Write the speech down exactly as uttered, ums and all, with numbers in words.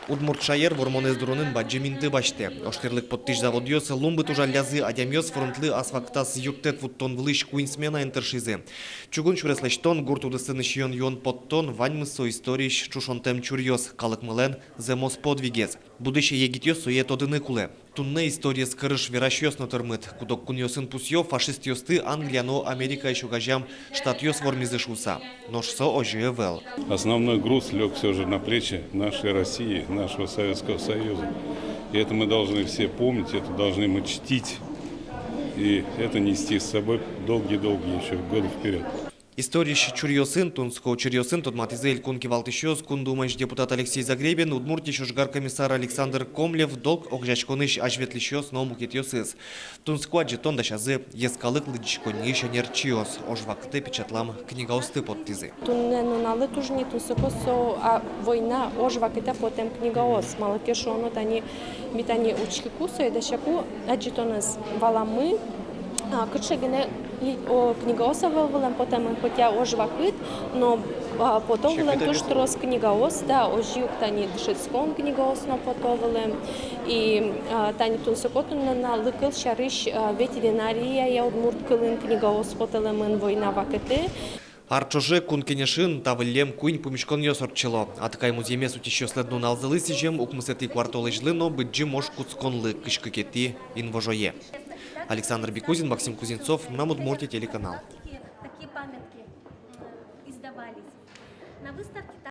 Удмурт шаер вормонэз дуронын бадӟым инты басьтэ. Ожтӥрлык поттӥсь заводъёс лумбыт ужаллязы, адямиос фронтлы ас вакытаз юрттэт вуттон вылысь куинь сменаен тыршизы. Чугун сюрес лэсьтон, гурт удысын сиён-юон поттон — ваньмыз со историысь ӵушонтэм чуръёс, калыкмылэн зэмос подвигез. Будӥсь егитъёс сое тодыны кулэ. Туннэ историез кырыж верасьёс но тырмыт. Куд-ог кунъёсын пусъё, фашистъёсты Англия но Америкаысь огазям штатъёс вормизы шуыса. Нош со озьы ӧвӧл. Основной груз лёг всё же на плечи нашей России, нашего Советского Союза. И это мы должны все помнить, это должны мы чтить. И это нести с собой долгие-долгие ещё годы вперёд. Историысь чуръёсын, тунсыко учыръёсын тодматӥзы Элькун кивалтӥсьёс, Кун Думаысь депутат Алексей Загребин, Удмуртиысь ожгар комиссар Александр Комлев, долг огазеяськонысь азьветлӥсьёс но мукетъёсыз. Тунсыко адӟытон дасязы йӧскалык лыдӟиськонниысь ӧнерчиос, ож вакытэ печатлам книгаосты поттӥзы. Туннэ нуналлы туж ни тунсыко со, а, война ож вакытэ потэм книгаос. Малы ке шуоно, тани ми тани учкыку, сое дасяку, адӟытонэз валамы, а, кыӵе гинэ ли-, о, книгаос ӧвӧл вылэм потэмын, хотя ож вакыт, но, а, пото вылэм туж трос книгаос, да, озьы ук тани дышетскон книгаос но пото вылэм. И, а, тани тунсыко туннэ нуналлы, кылсярысь, а, ветеринарияя удмурт кылын книгаос потылэмын война вакытэ. Ар ӵоже Кун Кенешын та выллем куинь пумиськонъёс ортчыло. Атыкай музъемез утисьёслэн нуналзылы сӥзем укмысэтӥ куартолэзьлы но Быдӟым ож кутсконлы, кызь кыкетӥ инвожое. Александр Бекузин, Максим Кузнецов, «Мынам Удмуртие» телеканал. Такие памятки, м, издавались. На выставке